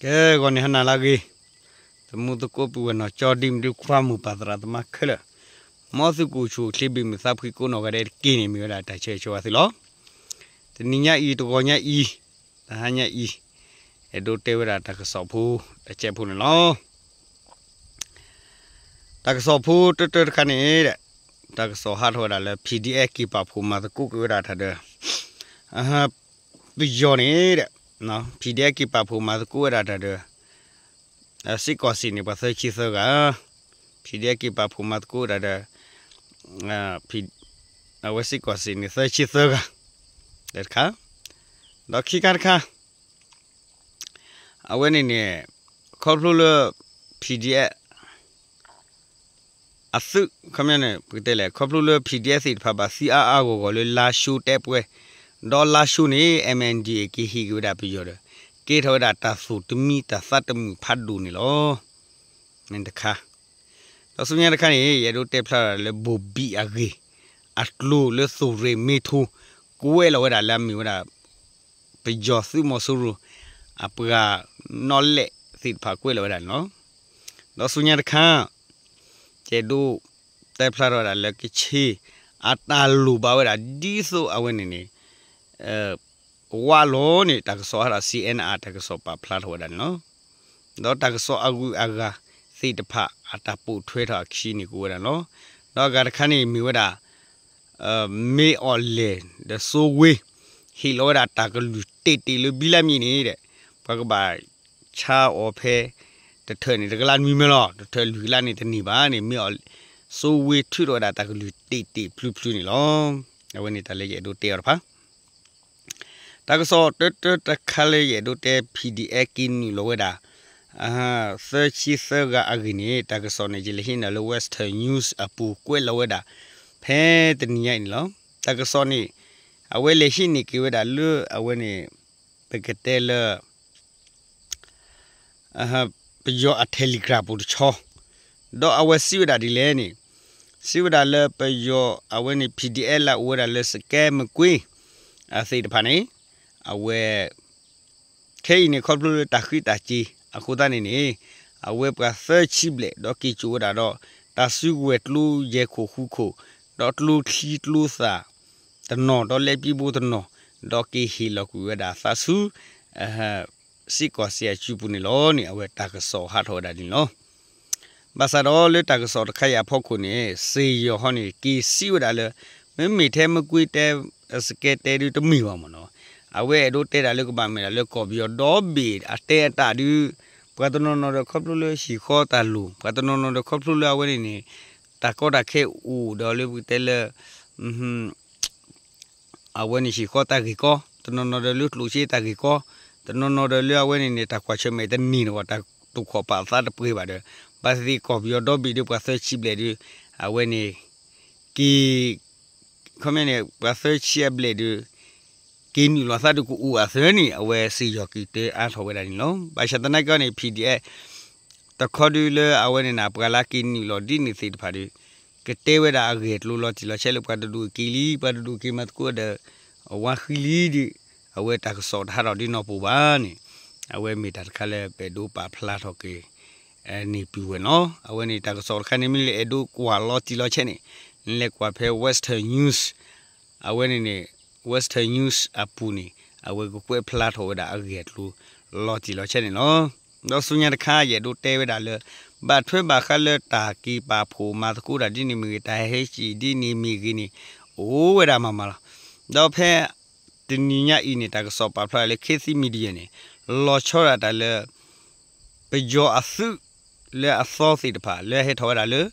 ကဲ ဂီၤန့ၣ်ဟါနၤလၢအဂ့ၤ, သမူသကိးပုၢ်ဝဲၢ်နီၢ်ကၠီ ဒ်မုၢ်ဒုခွါ မိၢ်ပၢ်သရၣ်သမါခဲလၢာ်, မ်သုကအိၣ်ဆူၣ်အိၣ်ချ့ ဘၣ်မုာ်သးဖှံကိးနီၢ်ဂၤဒဲးတက့ၢ်န့ၣ် မ့ၢ်ဝဲဒၣ်တၢ်ဆၢဂ့ၤဆၢဝါသုလီၤ. တနံၤညါအံၤ တဂီၤညါအံၤ, တဟါညါအံၤ, အဲၣ်ဒိးတဲဝဲဒၣ်တၢ်ကစီၣ်ဖိ တစဲးဖိန့ၣ်လီၤ. တၢ်ကစီၣ်ဖိတၢတၢတခါန့ၣ်ဒီး, တၢ်ကစီၣ်ဟးထီၣ်ဝဲဒၣ်လၢ PDF က့ၤပာ်ဖှိၣ်မၤသကိးက့ၤဝဲဒၣ်တၢ်ဒီး ပယီၤန့ၣ်ဒီး, PDF က့ၤပာ်ဖှိၣ်မၤသကိးဝဲဒၣ်တၢ်ဒီး စ့ၢ်ကီးစ့ၢ်န့ၣ် ပှၤသၢဆံသၢဂၤ, PDF က့ၤပာ်ဖှိၣ်မၤသကိးဝဲဒၣ်ဒီး အဝဲစ့ၢ်ကီးစ့ၢ်န့ၣ် သၢဆံသၢဂၤ, တခါ, ဒီးခံခါတခါ အဝဲန့ၣ်န့ၣ် ခီဖျိလၢ PDF အသုး ခီပညီန့ၣ် ပကတဲလဲၣ် ခီဖျိလၢ PDF သ့ၣ်တဖၣ်ဘၣ်သံအါအါဂီၢ်ဂီၢ်လၢလါၡိတဲပှဲၤ, ဒီးလါၡိန့ၣ် MNDAA က့ၤဟ့ၣ်က့ၤဝဲဒၣ်ပယီၤဒီး ကဲထီၣ်ဝဲဒၣ်တၢ်သူၣ်တမံတၢ်သးတမုာ်ဖးဒိၣ်န့ၣ်လီၤ. မ့ၢ်တခါ, ဒီးဆူညါတခါန့ၣ် ယအဲၣ်ဒိးတဲဖျါထီၣ်လၢ ဘိၣ်ဘံၣ်အဂ့ၢ်, အကျိၤလၢသိၣ်ရ့ၣ်မ့ထိ ကွဲးလီၤဝဲဒၣ်လၢအမ့ၢ်ဝဲဒၣ် ပယီၤသုးမီၤစိရိၤ အပှၤနီၣ်လဲၣ်သ့ၣ်တဖၣ်ကွဲးလီၤဝဲဒၣ်န့ၣ်လီၤ. ဒီးဆူညါတခါ ယအဲၣ်ဒိးတဲဖျါထီၣ်ဝဲဒၣ်လၢကခ့ၣ် အတၢ်လိၣ်ဘၣ်ဝဲဒၣ်ဒ်သိးအဝဲန့ၣ်န့ၣ် ဝးလီၤန့ၣ် တၢ်ကစီၣ်ဟးထီၣ် CNR တၢ်ကစီၣ်ပာ်ဖျါထီၣ်ဝဲဒၣ်န့ၣ်လီၤ. ဒီးတၢ်ကစီၣ်အဂုၤအဂၤသ့ၣ်တဖၣ် အတၢ်ပိာ်ထွဲထီၣ်အခံန့ၣ်ကအိၣ်ဝဲဒၣ်န့ၣ်လီၤ. ဒီးအဂၤတခါန့ၣ်မ့ၢ်ဝဲဒၣ် မ့ၢ်အီၣ်လဲၣ်ဒီးစိဝ့ ဟ့ၣ်လီၤဝဲဒၣ်တၢ်ကလုၢ်တ့ၢ်တ့ၢ်လၢဘံလါမံၤန့ၣ်ဒီး ပှၤကဘၣ်ဆါအီၤဖဲ တထၢၣ်န့ၣ် တကလးနွံမၢလီၤ, တထၢၣ်လွံၢ်ကလးန့ၣ်တန့ၢ်ဘၣ်န့ၣ် မ့ၢ်အီၣ် စိဝ့ထုးထီၣ်ဝဲဒၣ်တၢ်ကလုၢ်တ့ၢ်တ့ၢ်ဖျုးဖျုးန့ၣ်လီၤ. အဝဲန့ၣ်တၢ်လၢယအဲၣ်ဒိးတဲအီၤတဖၣ် တၢ်ကစီၣ်တၢတၢတခါလၢယအဲၣ်ဒိးတဲ PDF က့ၤနုာ်လီၤဝဲဒၣ် သၢဆံသၢဂၤအဂ့ၢ်န့ၣ် တၢ်ကစီၣ်န့ၣ် ယလဲၤဟံးန့ၢ်လၢ Western News အပူၤကွဲးလီၤဝဲဒၣ် ဖဲတနံၤညါအံၤန့ၣ်လီၤ. တၢ်ကစီၣ်န့ၣ် အဝဲလဲၤဟံးန့ၢ်က့ၤဝဲဒၣ်လၢအဝဲန့ၣ် ပကတဲလၢ ပယီၤအ Telegram ပူၤတဆီ, ဒီးအဝဲစံးဝဲဒၣ်ဒ်လဲၣ်န့ၣ်, စံးဝဲဒၣ်လၢပယီၤအဝဲန့ၣ် PDF လၢအအိၣ်ဝဲဒၣ်လၢစကဲမကွ့ အသ့ၣ်တဖၣ်န့ၣ်, အဝဲ ခဲအံၤန့ၣ် ခီဖျိလၢတၢ်ဃံးတၢ်စ့ၤအဃိသတးန့ၣ်န့ၣ်, အဝဲပှၤသၢဆံဘျဲၣ် ဒီးက့ၤစိာ်ဝဲဒၣ်ဒီး တၢ်စုကဝဲၤကျိယဲၢ်ခိၣ်ဃုခိၣ်, ဒီးကျိချံကျိသၣ်တနီၤ ဒီးလဲၤပံဘိတနီၤ, ဒီးက့ၤဟ့ၣ်လီၤကွံာ်ဝဲဒၣ်သးဆူ စ့ၢ်ကီးစ့ၢ်အစုပူၤန့ၣ်လီၤန့ၣ် အဝဲတၢ်ကစီၣ်ဟးထီၣ်ဝဲဒၣ်န့ၣ်လီၤ. ဘၣ်ဆၣ်ဒီးလၢတၢ်ကစီၣ်တခါအံၤအဖီခိၣ်န့ၣ် စ့ၢ်ယီၤဟီန့ၣ် က့ၤစံးဝဲဒၣ်လၢ မ့မ့ၢ်ထဲမကွ့တဲ စကဲတဲဒုတမ့ၢ်ဘၣ်မ့ၢ်နီၤ, အဝဲအဲၣ်ဒိးတဲဒၣ်လၢကဘၣ်မ့ၢ်ဒၣ်လၢကီၢ်ပယီၤဒီဘ့ၣ်အတဲအတၢ်ဒု, ပှၤတနီၤနီၤဒီးခီဖျိလၢဟံၣ်ဃီတၢ်လိၣ်, ပှၤတနီၤနီၤဒီးခီဖျိလၢအဝဲန့ၣ်န့ၣ် တၢ်ကီတၢ်ခဲအိၣ်ဒီးလၢပကတဲလၢ အဝဲန့ၣ်ဟံၣ်ဃီတၢ်ဂ့ၢ်ကီ, တနီၤနီၤဒီးလၢကျိၣ်စ့တၢ်ဂ့ၢ်ကီ, တနီၤနီၤဒီးလၢအဝဲန့ၣ်န့ၣ် တၢ်ကွၢ်ဆၢၣ်မဲာ်တန့ၢ်ဒီး တၢ်တိာ်ခီၣ်ပာ်သးတပှဲၤဘၣ်ဒီး, ဘၣ်သ့ၣ်သ့ၣ်ကီၢ်ပယီၤဒီဘ့ၣ်ဒီးပှၤသၢဆံဘျဲၣ်ဒီး အဝဲန့ၣ် က့ၤ ခီပညီန့ၣ် ပှၤသၢဆံအဘျဲၣ်ဒီး က့ၤနုာ်လီၤသးဒီးကအိၣ်အသးန့ၣ် အဝဲစ့ၢ်ယီၤက့ၤတဲအါထီၣ်ဝဲဒၣ်န့ၣ်လီၤ. ဘၣ်ဆၣ်သနာ်က့န့ၣ် PDF တခီဒုလၢအဝဲန့ၣ်န့ၣ် ပှၤလၢက့ၤနုာ်လီၤဒ်န့ၣ်သ့ၣ်တဖၣ်ဒီး ကတဲဝဲဒၣ်အဂ့ၢ်အကျိၤလီၤတံၢ်လီၤဆဲးလၢပှၤတဒိၣ်က့ၤလံ, ပှၤတဒိၣ်က့ၤမၤသကိးဒီး အဝါဃံလံဒီး အဝဲတၢ်ကစီၣ်တဟးထီၣ်ဒ်နီၢ်ပူၤဘၣ်န့ၣ် အဝဲမ့ၢ်တၢ်တခါလၢပအဲၣ်ဒိးပာ်ဖျါထီၣ်က့ၤ န့ၢ်ပုၢ်ဝဲၢ်နီၤ. အဝဲန့ၣ်တၢ်ကစီၣ်တခါန့ၣ် မ့ၢ်လၢအဲၣ်ဒိးကွၢ်လီၤတံၢ်လီၤဆဲးန့ၣ် နလဲၤကွၢ်ဖဲ Western News အဝဲန့ၣ်န့ၣ် Western News အပူၤန့ၣ် အဝဲကကွဲးဖျါထီၣ်ဝဲဒၣ်အဂ့ၢ်အကျိၤလီၤတံၢ်လီၤဆဲးန့ၣ်လီၤ. ဒီးဆူညါတခါ ယအဲၣ်ဒိးတဲဝဲဒၣ်လၢ ဘၣ်ထွဲဘၣ်ဃးလၢတၢ်က့ၤပာ်ဖှိၣ်မၤသကိးတၢ်ဒ်န့ၣ်မ့ၢ်ဂ့ၤ တၢ်ဟဲဟ့ၣ်ဒ်န့ၣ်မ့ၢ်ဂ့ၤန့ၣ် အိၣ်ဝဲဒၣ်မးမးလီၤ. ဒီးဖဲ တနံၤညါအံၤန့ၣ် တၢ်ကစီၣ်ပာ်ဖျါလၢ Khit Thit Media န့ၣ် လီၤဆီဒၣ်တၢ်လၢ ပယီၤအသုးလၢအသီသ့ၣ်တဖၣ် လၢအဟဲထီၣ်ဝဲဒၣ်လၢ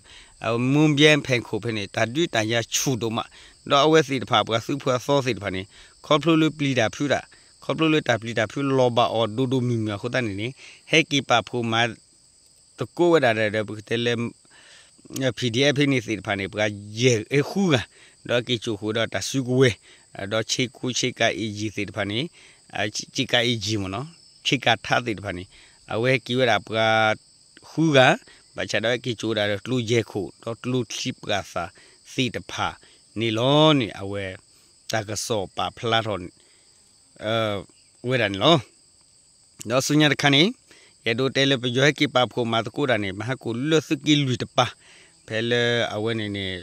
Mung Bien ဖဲခိၣ်ဖဲန့ၣ် တၢ်ဒုးတၢ်ယၤဆူၣ်ဒိၣ်မး, ဒီးအဝဲသ့ၣ်တဖၣ် ပှၤသုးဖိအသီသ့ၣ်တဖၣ်န့ၣ် ခီဖျိလၢပျံၤတၢ်ဖုးတၢ်, ခီဖျိလၢတၢ်ပျံၤတၢ်ဖုးလီၤဘၣ်အီၤဒိၣ်ဒိၣ်မုၢ်မုၢ်အဃိသတးန့ၣ်န့ၣ် ဟဲက့ၤပာ်ဖှိၣ်မၤ သကိးဝဲဒၣ်ဒီး ပကတဲလၢ PDF ဖဲန့ၣ်သ့ၣ်တဖၣ်န့ၣ် ပှၤယဲၢ်ဃုဂၤ, ဒီးက့ၤစိာ်ဃုာ်ဒီးတၢ်စုကဝဲၤ, ဒီးဆ့ကူဆ့ကၤအ့ၣ်ယံၤသ့ၣ်တဖၣ်န့ၣ်, ဆ့ကၤအ့ၣ်ယံၤမ့ၢ်နီၤ, ဆ့ကၤထးသ့ၣ်တဖၣ်န့ၣ် အဝဲဟဲက့ၤဝဲဒၣ်ပှၤဃုဂၤ, ဘၣ်ဆၣ်ဒီးဟဲက့ၤစိာ်ဝဲဒၣ်ဒီးကျိယဲၢ်ခိၣ် ဒီးကျိချံပှာ်သၣ်သ့ၣ်တဖၣ်န့ၣ်လီၤန့ၣ် အဝဲတၢ်ကစီၣ်ပာ်ဖျါထီၣ် ဝဲဒၣ်န့ၣ်လီၤ. ဒီးဆူညါတခါန့ၣ် အဲၣ်ဒိးတဲလၢပယီၤဟဲက့ၤပာ်ဖှိၣ်မၤသကိးတၢ်န့ၣ် မဟါကိၣ်လၢသုးက့လွံၢ်တပၤ, ဖဲလၢအဝဲန့ၣ်န့ၣ်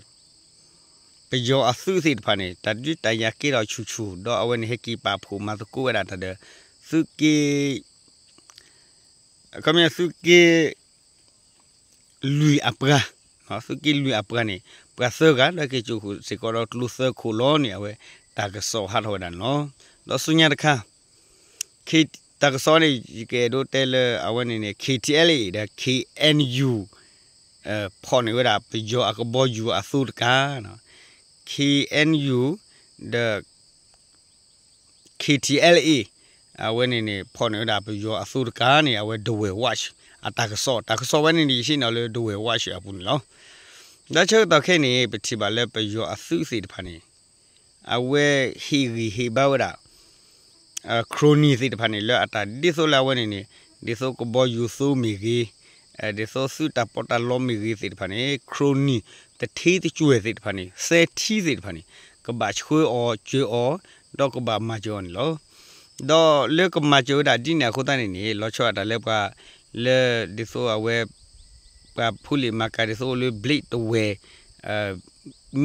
ပယီၤအသုးသ့ၣ်တဖၣ်န့ၣ် တၢ်ဒုးတၢ်ယၤကဲထီၣ်ဆူၣ်ဆူၣ် ဒီးအဝဲန့ၣ်ဟဲက့ၤပာ်ဖှိၣ်မၤသကိးဝဲဒၣ်တၢ်ဒီး သုးက့ ခီပညီသုးက့ လွံၢ်အပှၤ, သုးက့လွံၢ်အပှၤန့ၣ် ပှၤသၢဂၤ ဒီးက့ၤကၠိၣ်ဃုာ်စ့ၢ်ကီးဒီးကျိသၢခိၣ်လီၤန့ၣ် အဝဲတၢ်ကစီၣ်ဟးထီၣ်ဝဲဒၣ်န့ၣ်လီၤ. ဒီးဆူညါတခါ K တၢ်ကစီၣ်န့ၣ် ယကအဲၣ်ဒိးတဲလၢအဝဲန့ၣ်န့ၣ် K T L A ဒီး K N U ဖီၣ်န့ၢ်ဝဲဒၣ်ပယီၤအကဘီယူၤအသိတကး, K N U ဒီး K T L A အဝဲန့ၣ်န့ၣ် ဖီၣ်န့ၢ်ဝဲဒၣ်ပယီၤအသိတကးန့ၣ် အဝဲ The West Watch အတၢ်ကစီၣ်, တၢ်ကစီၣ်ဝဲန့ၣ်န့ၣ် ယဆ့ၣ်နီၤလၢ The West Watch အပူၤန့ၣ်လီၤ. ဒီးဆၢကတီၢ်ခဲအံၤန့ၣ် ပထံၣ်ဘၣ်လၢပယီၤအသုးသ့ၣ်တဖၣ်န့ၣ် အဝဲဟ့ၣ်ဂံၢ်ဟ့ၣ်ဘါဝဲဒၣ် ခရိၣ်နံၤသ့ၣ်တဖၣ်န့ၣ် လၢအတၢ်ဒ်သိးလၢအဝဲန့ၣ်န့ၣ် ဒ်သိးကဘီယူၤသိမ့ၢ်ဂ့ၤ, ဒ်သိးသုးတၢ်ပီးတၢ်လီမ့ၢ်ဂ့ၤသ့ၣ်တဖၣ်န့ၣ် ခရိၣ်နံၤ တထံတကွဲၢ်သ့ၣ်တဖၣ်န့ၣ် သဲထံသ့ၣ်တဖၣ်န့ၣ် ကဘၣ်ဆှၢအီၤစၢၤအီၤ ဒီးကဘၣ်မၤစၢၤအီၤန့ၣ်လီၤ. ဒီးလၢကမၤစၢၤဝဲဒၣ်ဒ်န့ၣ်အဃိသတးန့ၣ်န့ၣ် လီၤဆီဒၣ်တၢ်လၢပှၤ လၢဒ်သိးအဝဲ ပှၤဖိလ့ၣ်မၤကၤဒ်သိးလၢ Blade တဝဲၢ်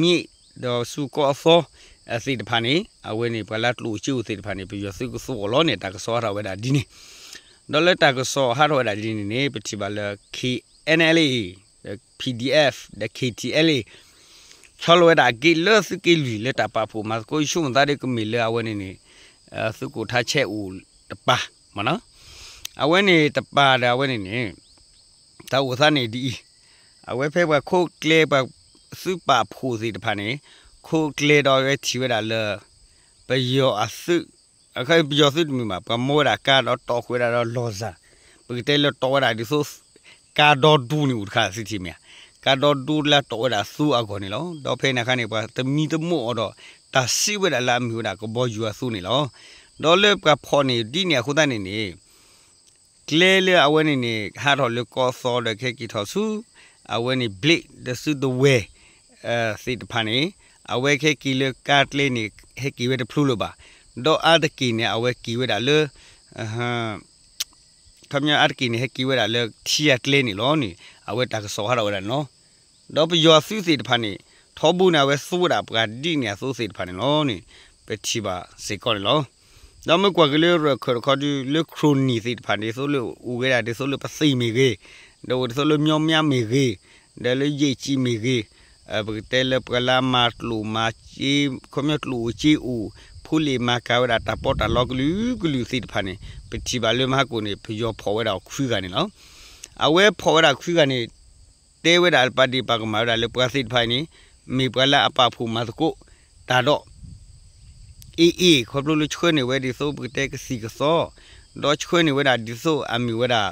မ့ၣ်ဒီးဆူကီၢ်အသီ သ့ၣ်တဖၣ်န့ၣ် အဝဲန့ၣ် ပှၤလၢကျိၣ်စ့အိၣ်သ့ၣ်တဖၣ်န့ၣ် ပယီၤသုးကသူအီၤလီၤန့ၣ် တၢ်ကစီၣ်ဟးထီၣ်ဝဲဒၣ်ဒ်န့ၣ်, ဒီးလၢတၢ်ကစီၣ်ဟးထီၣ်ဝဲဒၣ်ဒ်န့ၣ်န့ၣ် ပထံၣ်ဘၣ်လၢ K N L A ဒီး P D F ဒီး K T L A ဆီလီၤဝဲဒၣ်အက့ၢ်လၢသုးက့လွံၢ်လၢတၢ်ပာ်ဖှိၣ်မၤသကိး ယဆိကမိၣ်သးဒီးကမ့ၢ်လၢအဝဲန့ၣ်န့ၣ် သုးခိၣ်ထါဆဲးအိၣ်တပၤမ့ၢ်နီၤ, အဝဲန့ၣ်တပၤဒီးအဝဲန့ၣ်န့ၣ် တၢ်အိၣ်သးန့ၣ်ဒ်အံၤ, အဝဲဖဲပှၤခိၣ်ကျဲ ပှၤသုးပာ်ဖှိၣ်သ့ၣ်တဖၣ်န့ၣ် ခိၣ်ကျဲဒီးအဝဲထံၣ်ဝဲဒၣ်လၢ ပယီၤအသုး, အခါပယီၤသုးတမ့ၢ်ဘၣ် ပှၤမီဝဲဒၣ်ကါဒီးတီၣ်ဃုာ်ဝဲဒၣ်ဒီးလီၢ်စၢ်, ပကတဲလၢတီၣ်ဝဲဒၣ်ဒ်သိး ကါဒီဒူန့ၣ်အိၣ်တခါသုထံၣ်မ့ၢ်ဧါ, ကါဒီဒူလၢတီၣ်ဝဲဒၣ်သူအဂီၢ်န့ၣ်လီၤ. ဒီးဖဲန့ၣ်အခါန့ၣ် ပှၤတမံတမိၣ်အီၤဒီး တၢ်စံးဝဲဒၣ်လၢအမ့ၢ်ဝဲဒၣ်ကဘီယူၤအသူန့ၣ်လီၤ. ဒီးလၢပှၤဖီၣ်န့ၣ်ဒ်န့ၣ်အဃိသတးန့ၣ်န့ၣ် ကျဲလၢအဝဲန့ၣ်န့ၣ် ဟးထီၣ်လၢကီၢ်သီဒီးကဟဲက့ၤထီၣ်ဆူ အဝဲန့ၣ် Blade ဒီးဆူတဝဲၢ် သ့ၣ်တဖၣ်န့ၣ် အဝဲကဟဲက့ၤလၢကါကျဲန့ၣ် ဟဲက့ၤဝဲတဖျိလၢၤဘၣ်. ဒီးအါတက့ၢ်န့ၣ် အဝဲက့ၤဝဲဒၣ်လၢ ခီပညီအါတက့ၢ်န့ၣ် ဟဲက့ၤဝဲဒၣ်လၢထံအကျဲန့ၣ်လီၤန့ၣ် အဝဲတၢ်ကစီၣ်ဟးထီၣ်ဝဲဒၣ်န့ၣ်လီၤ. ဒီးပယီၤအသုးသ့ၣ်တဖၣ်န့ၣ် ထီဘိန့ၣ် အဝဲသူဝဲဒၣ်ပှၤဒ်န့ၣ်အသိးသ့ၣ်တဖၣ်န့ၣ်လီၤန့ၣ် ပထံၣ်ဘၣ်စ့ၢ်ကီးန့ၣ်လီၤ. ဒီးမ့ၢ်ကွၢ်က့ၤလၢရၢၢ်ခၢၣ်တခီဒု လၢခရိၣ်နံၤသ့ၣ်တဖၣ် ဒ်သိးလၢအိၣ်ဂ့ၤဒၣ် ဒ်သိးလၢပသ့ၣ်မ့ၢ်ဂ့ၤ, ဒီးအိၣ်ဒ်သိးလၢမၠီမၠါမ့ၢ်ဂ့ၤ, ဒီးလၢယဲၢ်ကၠံမ့ၢ်ဂ့ၤ, ပကတဲလၢပှၤလၢအမၤကျိၣ်မၤစ့, ခီပညီကျိၣ်အိၣ်စ့အိၣ်, ဖိလ့ၣ်မၤကၤဝဲဒၣ်တၢ်ပီးတၢ်လီကလုာ်ကလုာ်သ့ၣ်တဖၣ်န့ၣ် ပထံၣ်ဘၣ်လၢမဟါကိၣ်န့ၣ် ပယီၤဖီၣ်ဝဲဒၣ်ခွံဂၤန့ၣ်လီၤ. အဝဲဖီၣ်ဝဲဒၣ်ခွံဂၤန့ၣ် တဲဝဲဒၣ်ပာ်ဒ့ၣ်ပာ်ကမၣ်ဝဲဒၣ်လၢပှၤသ့ၣ်တဖၣ်အံၤန့ၣ် မ့ၢ်ပှၤလၢအပာ်ဖှိၣ်မၤသကိးတၢ်ဒီး အ့ၣ်အ့ၣ် ခီဖျိလၢဆှၢန့ၢ်ဝဲဒ်သိးပကတဲကသံၣ်ကသီ, ဒီးဆှၢန့ၢ်ဝဲဒၣ်ဒ်သိးအမ့ၢ်ဝဲဒၣ်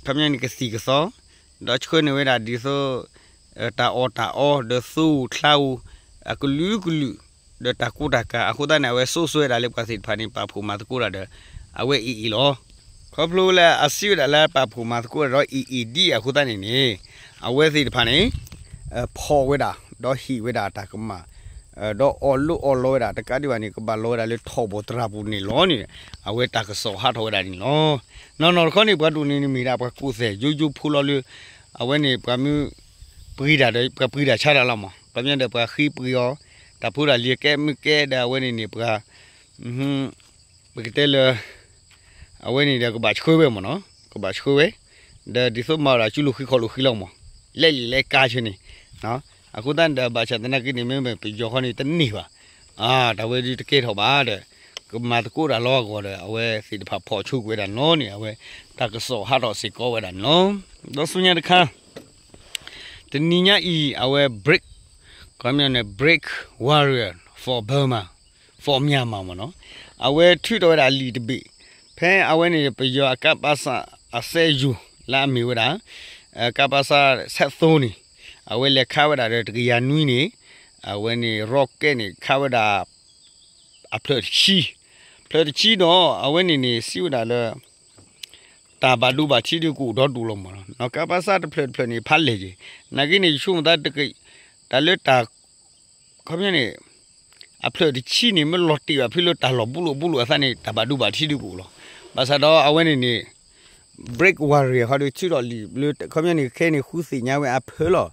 ခီပညီန့ၣ်ကသံၣ်ကသီ, ဒီးဆှၢန့ၢ်ဝဲဒၣ်ဒ်သိး တၢ်အီၣ်တၢ်အီ ဒီးသူအိၣ်ချါအိၣ် အကလုာ်ကလုာ် ဒီးတၢ်ကူတၢ်ကၤ အဃိသတးန့ၣ် အဝဲစိစိဝဲဒၣ်လၢပှၤသ့ၣ်တဖၣ်န့ၣ် ပာ်ဖှိၣ်မၤသကိးတၢ်ဒီး အဝဲအ့ၣ်အ့ၣ်လီၤ. ခီဖျိလၢအစံးဝဲဒၣ်လၢပာ်ဖှိၣ်မၤသကိးတၢ်ဒီးအ့ၣ်အ့ၣ်ဒ်အဃိသတးန့ၣ်န့ၣ် အဝဲသ့ၣ်တဖၣ်န့ၣ် ဖီၣ်ဝဲဒၣ် ဒီးဟ့ၣ်ဝဲဒၣ်တၢ်ကမၣ် ဒီးအီၣ်လိအီၣ်လီဝဲဒၣ် တကးဒံးဘၣ်န့ၣ် ကဘၣ်လီဝဲဒၣ်လၢထီၣ်ဘီၣ်သရၣ်ပူၤန့ၣ်လီၤန့ၣ် အဝဲတၢ်ကစီၣ်ဟးထီၣ်ဝဲဒၣ်န့ၣ်လီၤ. နီၢ်နီၢ်တခီန့ၣ် ပှၤဒိၣ်န့ၣ်န့ၣ်မ့ၢ်ဒၣ်ပှၤကူၣ်သဲးယိယိဖိလီၤလၢ အဝဲန့ၣ်ပှၤမ့ၢ် ပှ့ၤတၢ်ဒီး ပှၤပှ့ၤတၢ်ဆါတၢ်လီၤမး ခီပညီဒီးပှၤဃ့ပှ့ၤအီၤ တၢ်ဖိတၢ်လံၤကဲမ့ၢ်ကဲဒီးအဝဲန့ၣ်န့ၣ် ပှၤ ပကတဲလၢ အဝဲန့ၣ်ဒီးကဘၣ်ဆှၢဝဲမ့ၢ်နီၤ ကဘၣ်ဆှၢဝဲ ဒီးဒ်သိးမၤဝဲဒၣ်စုလိၤဃံခီၣ်လိၤဃံလီၤမး လဲၤလံာ်လဲၤကါဆၢန့ၣ် အဃိသတးန့ၣ်ဒီးဘၣ်ဆၣ်သနာ်က့န့ၣ် မ့မ့ၢ်ပယီၤခီန့ၣ်တန့ၢ်ဘၣ် တၢ်ဝဲဒၣ်တကဲထီၣ်ဘၣ်ဒီး ကမၤသကိးတၢ်လီၤအဂီၢ်ဒီး အဝဲသ့ၣ်တဖၣ်ဖီၣ်ဆိက့ၤဝဲဒၣ်န့ၣ်လီၤန့ၣ် အဝဲတၢ်ကစီၣ်ဟးထီၣ်စ့ၢ်ကီးဝဲဒၣ်န့ၣ်လီၤ. ဒီးဆူညါတခါ တနံၤညါအံၤ အဝဲ break ခီပညီန့ၣ် break warrior for Burma for Myanmar မ့ၢ်နီၤ အဝဲထုးထီၣ်ဝဲဒၣ်လံာ်တဘ့ၣ် ဖဲအဝဲန့ၣ် ပယီၤအကပစၢ်အစဲးယိၤလၢအမ့ၢ်ဝဲဒၣ် ကပစၢ်ဆဲးသိန့ၣ် အဝဲလဲၤခးဝဲဒၣ်ဒီးတကယၤနွံန့ၣ် အဝဲန့ၣ် rocket န့ၣ် ခးဝဲဒၣ် အဖျၢၣ်တဆံ ဖျၢၣ်တဆံဒီး အဝဲန့ၣ်န့ၣ် စံးဝဲဒၣ်လၢ တၢ်ဘၣ်ဒိဘၣ်ထံးဒုးကအိၣ်ဒီဒူၣ်လီၤမးနီၤ ကပစၢ်တဖျၢၣ်တဖျၢၣ်န့ၣ် ဖးလဲၢ်က့ၤ နာ်က့န့ၣ် ယဆိကမိၣ်သး တၢ်လၢတၢ် ခီပညီန့ၣ် အဖျၢၣ်တဆံန့ၣ် မ့ၢ်လီၤတ့ၢ်ဘၣ်ဖဲလၢတၢ်လီၢ်ဘူးလိာ်ဘူးလိာ်အသးန့ၣ် တၢ်ဘၣ်ဒိဘၣ်ထံးဒုးကအိၣ်လီၤ. ဘၣ်ဆၣ်ဒီးအဝဲန့ၣ်န့ၣ် break warrior ဟီဒီး ဆူၣ်ထီၣ်လံာ်လၢ ခီပညီန့ၣ် ခဲအံၤန့ၣ် ဃုသ့ၣ်ညါဝဲအဖၢလီၤ.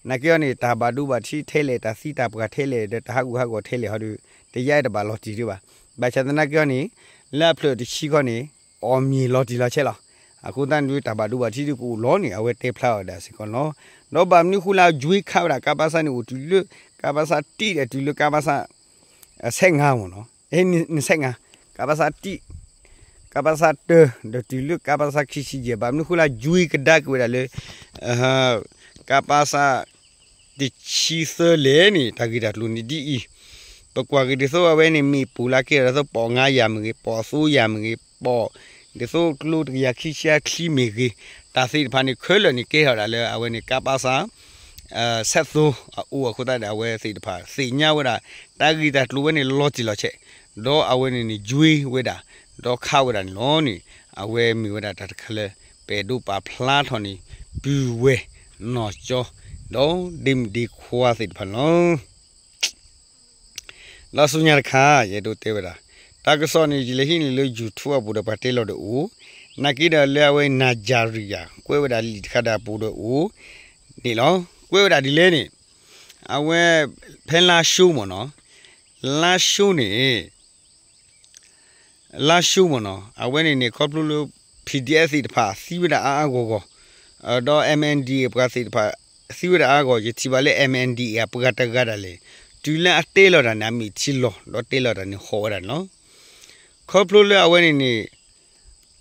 နာ်က့အီၤန့ၣ် တၢ်ဘၣ်ဒိဘၣ်ထံးထဲလဲၣ် တၢ်သံတၢ်ပှၢ်ထဲလဲၣ် ဒီးတၢ်ဟးဂူာ်ဟးဂီၤထဲလဲၣ်ဟီဒီး တယါအံၤတဘၣ်လီၤတံၢ်ဒံးဘၣ်. ဘၣ်ဆၣ်သနာ်က့အီၤန့ၣ် လၢအဖျၢၣ်တဆံခီန့ၣ် အီၣ်မ့ၤလီၤတံၢ်လီၤဆဲးလီၤ. အဃိသတးန့ၣ် တၢ်ဘၣ်ဒိဘၣ်ထံးဒုးကအိၣ်လီၤန့ၣ် အဝဲတဲဖျါအီၤဒၣ်စ့ၢ်ကီးန့ၣ်လီၤ. ဒီးဘၣ်မနုၤဃိလၢအ join ခးဝဲဒၣ် ကပစ န့ၣ် အိၣ်တုၤလၢ ကပစ တံၢ်ဒီးတုၤလၢ ကပစ ဆဲးငါမ့ၢ်နီၤ, အဲ နဆဲးငါ, ကပစ တံၢ်, ကပစ တၢ ဒီးတုၤလၢ ကပစ ခံဆံယဲၢ် ဘၣ်မနုၤဃိလၢ join ကဒါက့ၤဝဲဒၣ်လၢ ကပစ တဆံသၢလဲၣ်န့ၣ် တၢ်ဂ့ၢ်တၢ်ကျိၤန့ၣ်ဒ်အံၤ, ပကွၢ်က့ၤဒ်သိးအဝဲန့ၣ် မ့ၣ်ပိၢ်လၢကဲထီၣ်ဒ်သိး ပိာ်ငါးရာ မ့ၢ်ဂ့ၤ, ပိာ်သိန်းရာ မ့ၢ်ဂ့ၤ, ပိာ် ဒ်သိးကျိတကယၤခံဆံခံမ့ၢ်ဂ့ၤ, တၢ်သ့ၣ်တဖၣ်န့ၣ် ခဲလၢာ်န့ၣ် ကဲထီၣ်ဒၣ်လၢအဝဲန့ၣ် ကပစ ဆယ့်သုံး အအိၣ်အဃိသတးဒီး အဝဲသ့ၣ်တဖၣ်သ့ၣ်ညါဝဲဒၣ် တၢ်ဂ့ၢ်တၢ်ကျိၤဝဲန့ၣ် လီၤတံၢ်လီၤဆဲး, ဒီးအဝဲန့ၣ်န့ၣ် join ဝဲဒၣ်, ဒီးခးဝဲဒၣ်န့ၣ်လီၤန့ၣ်, အဝဲမ့ၢ်ဝဲဒၣ်တၢ်တခါလၢ ပအဲၣ်ဒိးပာ်ဖျါထီၣ်န့ၣ် ပုၢ်ဝဲၢ်နီၢ်ကၠီ ဒီးဒ့မုၣ်ဒ့ခွါသ့ၣ်တဖၣ်န့ၣ်လီၤ. လီၤဆူညါတခါ ယအဲၣ်ဒိးတဲဝဲဒၣ်, တၢ်ကစီၣ်န့ၣ် ယလဲၤဟံးန့ၢ်လၢ YouTube အပူၤဒီးပှၤတဲလီၤဒီးအိၣ်, နာ်က့ဒီးလၢအဝဲ နၤယၤရံယၤ ကွဲးဝဲဒၣ်လံာ်တခါဒီးအပူၤဒီးအိၣ်န့ၣ်လီၤ. ကွဲးဝဲဒၣ်ဒ်လဲၣ်န့ၣ်, အဝဲ ဖဲလါၡိမ့ၢ်နီၤ, လါၡိန့ၣ် လါၡိမ့ၢ်နီၤ, အဝဲန့ၣ်န့ၣ် ခီဖျိလၢ PDF သ့ၣ်တဖၣ်သံဝဲဒၣ်အါအါဂီၢ်ဂီၢ်, ဒီး MNDAA ပှၤသ့ၣ်တဖၣ် သံဝဲဒၣ်အါအါဂီၢ်, ယထံၣ်ဘၣ်လၢ MNDAA အပှၤတဂၤဒၣ်လဲာ်, တုၤလၢအတဲလီၤတၢ်န့ၣ် အမဲာ်ထံလီၤ ဒီးတဲလီၤတၢ်န့ၣ် ဟီၣ်ဝဲဒၣ်န့ၣ်လီၤ. ခီဖျိလၢအဝဲန့ၣ်န့ၣ်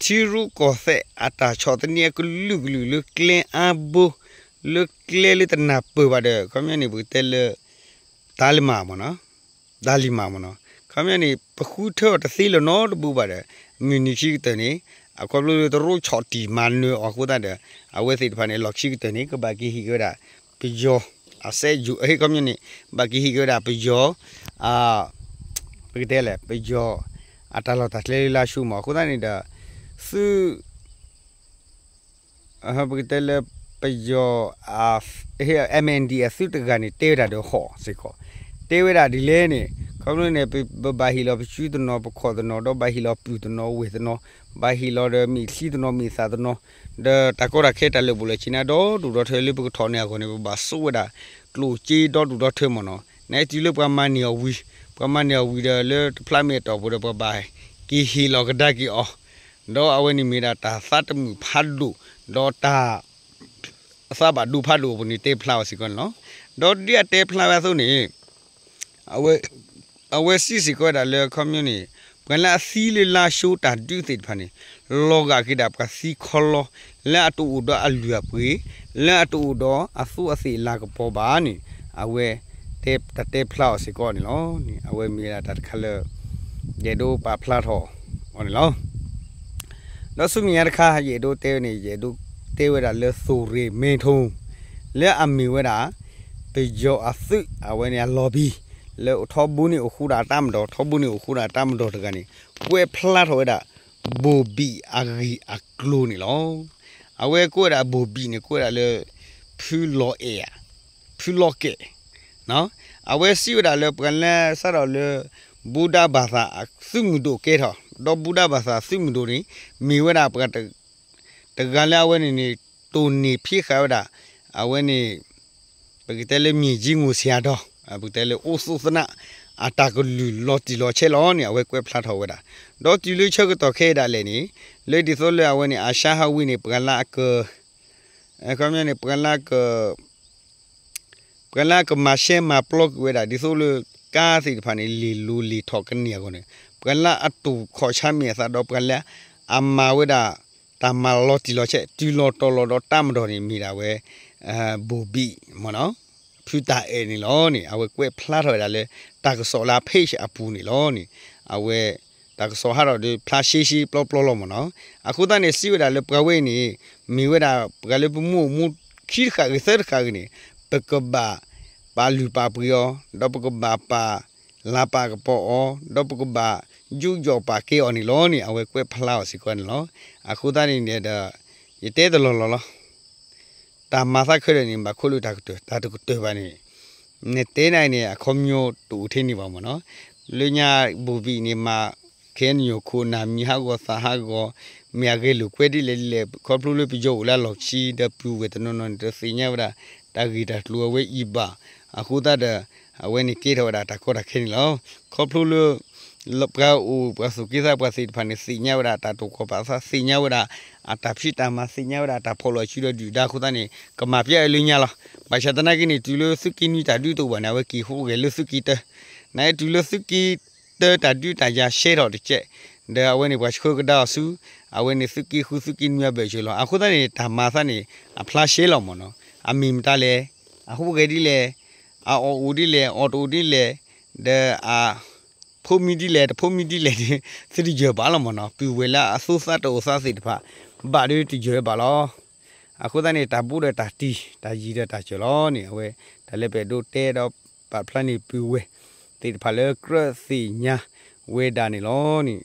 ထံရူၢ်ကီၢ်သဲးအတၢ်ဆီၣ်သနံးအကလုာ်ကလုာ်လၢကျဲအါဘိ, လၢကျဲလၢတနၢ်ပၢၢ်ဘၣ်ဒီး ခီပညီန့ၣ် ပကတဲလၢ တၢ်လံၤမးမ့ၢ်နီၤ, တၢ်လံၤမးမ့ၢ်နီၤ, ခီပညီန့ၣ် ပဃုထၢအီၤတသ့လၢၤနီတဘိဘၣ်ဒီး မုၢ်နံၤခံကတၢၢ်န့ၣ် အခီဖျိလၢတရိၣ်ဆီၣ်တံၢ်မၤနၢၤအီၤအဃိသတးဒီး အဝဲသ့ၣ်တဖၣ်န့ၣ် လီၢ်ခံကတၢၢ်န့ၣ် ကဘၣ်က့ၤဟ့ၣ်က့ၤဝဲဒၣ် ပယီၤ အစဲးယူၤ ဟ့ၣ် ခီပညီန့ၣ် ဘၣ်က့ၤဟ့ၣ်က့ၤဝဲဒၣ်ပယီၤ ပကတဲလဲၣ် ပယီၤ အတၢ်လီၢ်တၢ်ကျဲလၢလါၡိမး အဃိသတးန့ၣ်ဒီး သု ပကတဲလၢ ပယီၤ MNDAA အသုးတဂၤန့ၣ် တဲဝဲဒၣ်ဒီးဟီၣ်စ့ၢ်ကီး, တဲဝဲဒၣ်ဒ်လဲၣ်န့ၣ် ခီဖျိန့ၣ် ပဘၣ်ဟ့ၣ်လီၤပစုတနီၤ ပခီၣ်တနီၤ ဒီးဘၣ်ဟ့ၣ်လီၤပုၢ်တနီၤဝဲၢ်တနီၤ, ဘၣ်ဟ့ၣ်လီၤဒီးမ့ၢ်ချံတနီၤမ့ၢ်သၣ်တနီၤ, ဒီးတၢ်ကီတၢ်ခဲတၢ်လၢာ်ဘူၣ်လၢာ်ဆ့ၣ်န့ၣ် ဒီဒူၣ်ဒီထၢလၢပကထီၣ်န့ၢ်အဂီၢ်န့ၣ် ပဘၣ်စိာ်ဝဲဒၣ် ကျိၣ်စ့ဒီဒူၣ်ဒီထၢမ့ၢ်နီၤ, နတုၤလၢပှၤမၤန့ၢ်အီၤဝံၤ, ပှၤမၤန့ၢ်အီၤဝံၤဒီးလၢတဖျါမ့ၢ်အတီၢ်ပူၤဒီး ပှၤဘၣ်က့ၤဟ့ၣ်လီၤကဒါက့ၤအီၤ, ဒီးအဝဲန့ၣ်မ့ၢ်ဒၣ်တၢ်သးတမုာ်ဖးဒိၣ်, ဒီးတၢ် အသးဘၣ်ဒိဖးဒိၣ်အပူၤန့ၣ်တဲဖျါအီၤစ့ၢ်ကီးန့ၣ်လီၤ. ဒီးဒ်အတဲဖျါဝဲအသိးန့ၣ် အဝဲစံးစ့ၢ်ကီးဝဲဒၣ်လၢ ခီပညီန့ၣ် ပှၤလၢအသံလၢလါၡိတၢ်ဒုးသ့ၣ်တဖၣ်န့ၣ် လီၤဂာ်က့ၤဒၣ်ပှၤသံခီလီ လၢအတအိၣ်ဒီးအလုၢ်အပှ့ၤ, လၢအတအိၣ်ဒီးအသိအသ့ၣ်အလၤကပီၤဘၣ်န့ၣ် အဝဲ တဲတၢ်တဲဖျါအီၤစ့ၢ်ကီးန့ၣ်လီၤ. အဝဲမ့ၢ်ဝဲဒၣ်တၢ်တခါလၢ ယအဲၣ်ဒိးပာ်ဖျါထီၣ်အီၤန့ၣ်လီၤ. ဒီးဆူမဲာ်ညါတခါ ယအဲၣ်ဒိးတဲဝဲန့ၣ် ယအဲၣ်ဒိးတဲဝဲဒၣ်လၢ သိၣ်ရ့ၣ်မဲထိ, လၢအမ့ၢ်ဝဲဒၣ် ပယီၤအသုး အဝဲန့ၣ်အလီၤဘံ လၢထီဘိန့ၣ်အိၣ်ဃူဒၣ်တၢ်မၤဒီး ထီဘိန့ၣ်အိၣ်ဃူဒၣ်တၢ်မၤဒီးတဂၤန့ၣ် ကွဲးဖျါထီၣ်ဝဲဒၣ် ဘိၣ်ဘံၣ်အဂ့ၢ်အကျိၤန့ၣ်လီၤ. အဝဲကွဲးဝဲဒၣ်ဘိၣ်ဘံၣ်န့ၣ် ကွဲးဝဲဒၣ်လၢ ဖုလီၤအဲၣ်ဧါ, ဖုလီၤကဲၣ် အဝဲစံးဝဲဒၣ်လၢပှၤလၢစးထီၣ်လၢ ဘူဒၤဘၣ်သၣ်အသုးမုၢ်ဒိၣ်ကဲထီၣ် ဒီးဘူဒၤဘၣ်သၣ်သုးမုၢ်ဒိၣ်န့ၣ် မ့ၢ်ဝဲဒၣ်ပှၤတ တဂၤလၢအဝဲန့ၣ်န့ၣ် တိၢ်န့ၢ်ဖံးဃာ်ဝဲဒၣ် အဝဲန့ၣ် ပကတဲလၢ မြေကြီးကို ဆရာတော် ပကတဲလၢ အိၣ်သူၣ်သနၣ် အတၢ်ကလုၢ်လီၤတံၢ်လီၤဆဲးလီၤန့ၣ် အဝဲကွဲးဖျါထီၣ်ဝဲဒၣ်. ဒီးတုၤလၢဆၢကတီၢ်ခဲအံၤဒၣ်လဲာ်န့ၣ် လၢဒ်သိးလၢအဝဲန့ၣ် အၤၡါဟးဝံၤန့ၣ် ပှၤလၢအက ခီပညီန့ၣ် ပှၤလၢအက ပှၤလၢအကမၤရှဲမၤပျီကွံာ်ဝဲဒၣ် ဒ်သိးလၢကါသ့ၣ်တဖၣ်န့ၣ် လ့ၢ်လိၤလ့ၢ်ထီၣ်ကန့ၢ်အဂီၢ်န့ၣ် ပှၤလၢအတူၢ်ခီၣ်ဆါမ့ၢ်အသးဒီး ပှၤလၢအမၤဝဲဒၣ် တၢ်မၤလီၤတံၢ်လီၤဆဲး တုၤလီၤတီၤလီၤဒီးတၢ်မၤဒီးန့ၣ် မ့ၢ်ဒၣ်ဝဲ ဘိၣ်ဘံၣ်မ့ၢ်နီၤ ဖုတၢ်အဲၣ်န့ၣ်လီၤန့ၣ် အဝဲကွဲးဖျါထီၣ်ဝဲဒၣ်လၢ တၢ်ကစီၣ်လၢအ page အပူၤန့ၣ်လီၤန့ၣ် အဝဲ တၢ်ကစီၣ်ဟးထီၣ်ဒီးဖျါရှဲရှဲပျီပျီလီၤမ့ၢ်နီၤ. အဃိသတးန့ၣ် စံးဝဲဒၣ်လၢပှၤဝဲအံၤန့ၣ် မ့ၢ်ဝဲဒၣ်ပှၤလၢပမူအိၣ်မူခံတဃၣ်ဂ့ၤသၢတဃၣ်ဂ့ၤန့ၣ် ပကဘၣ်ပာ်လုၢ်ပာ်ပှ့ၤအီၤ ဒီးပကဘၣ်ပာ်လၤပာ်ကပီၤအီၤ ဒီးပကဘၣ်ယူးယီၣ်ပာ်ကဲအီၤန့ၣ်လီၤန့ၣ် အဝဲကွဲးဖျါအီၤစ့ၢ်ကီးန့ၣ်လီၤ. အဃိသတးန့ၣ်ဒီး ယတဲတလီၢ်လီၢ်လီၤ. တၢ်မၤသးခဲလၢာ်န့ၣ် ဘၣ်ခိၣ်လၢတၢ်ကတၢၢ် တၢ်တကတၢၢ်ဘၣ်န့ၣ် နတဲနၤအံၤန့ၣ် အခီပညီတအိၣ်ထဲန့ၣ်ဘၣ်မ့ၢ်နီၤ. လၢညါဘိၣ်ဘံၣ်န့ၣ် မၤခဲနညိၣ်ခိၣ်နၢ်မံၤဟးဂီၤသးဟးဂီၤ မ့ၢ်အဂဲၤလိာ်ကွဲဒ်လဲၣ်ဒ်လဲၣ် ခီဖျိလၢပယီၤအိၣ်လၢအလီၢ်ခံ ဒီးပုၢ်ဝဲၢ်တနီၤနီၤန့ၣ် တသ့ၣ်ညါဝဲဒၣ် တၢ်ဂ့ၢ်တၢ်ကျိၤအဝဲအံၤဘၣ်. အဃိသတးဒီး အဝဲန့ၣ်ကဲထီၣ်ဝဲဒၣ်တၢ်ကီတၢ်ခဲန့ၣ်လီၤ. ခီဖျိလၢ ပှၤအိၣ်ပှၤသူၣ်က့သးပှၤသ့ၣ်တဖၣ်န့ၣ် သ့ၣ်ညါဝဲဒၣ်တၢ်တိာ်ခီၣ်ပာ်သး သ့ၣ်ညါဝဲဒၣ် အတၢ်ဖံးတၢ်မၤ သ့ၣ်ညါဝဲဒၣ်တၢ်ဖီၣ်လိာ်စုဒီးဒုၣ်ဒါအဃိသတးန့ၣ် ကမၤပျဲအီၤလၢညါလီၤ. ဘၣ်ဆၣ်သနာ်က့န့ၣ် တုၤလၢသုးက့နွံတၢ်ဒုးတအိၣ်ဘၣ်န့ၣ် အဝဲက့ၤဟူးဂဲၤလၢသုးက့တၢ နတုၤလၢသုးက့တၢတၢ်ဒုးတၢ်ယၤရှဲထီၣ်တကဲး, ဒီးအဝဲန့ၣ်ပှၤဆှၢကဒါအီၤဆူ အဝဲန့ၣ်သုးက့ဃုသုးက့နွံအဘၢၣ်စၢၤလီၤ. အဃိသတးန့ၣ် တၢ်မၤသးန့ၣ် အဖျါရှဲလီၤမ့ၢ်နီၤ. အမ့ၢ်မတၤလဲၣ်, အဟူးဂဲၤဒ်လဲၣ်, အအီၣ်အိၣ်ဒ်လဲၣ်, အီၣ်တအိၣ်ဒ်လဲၣ်, ဒီးအ ဖိမံဒ်လဲၣ် တဖိမံဒ်လဲၣ်န့ၣ် သုတယၢၤဘၣ်လီၤမ့ၢ်နီၤ. ပုၢ်ဝဲၢ်လၢအသူသးတအိၣ်သးသ့ၣ်တဖၣ် ဘၣ်ဒုးတယၢၤဘၣ်လီၤ. အဃိသတးန့ၣ် တၢ်ဘူးဒီးတၢ်တံၢ် တၢ်ယံၤဒီးတၢ်စၢၤလီၤန့ၣ် အဝဲ တၢ်လၢပအဲၣ်ဒိးတဲဒီးပာ်ဖျါန့ၢ်ပုၢ်ဝဲၢ်သ့ၣ်တဖၣ်လၢကြၢးသ့ၣ်ညါဝဲဒၣ်န့ၣ်လီၤန့ၣ်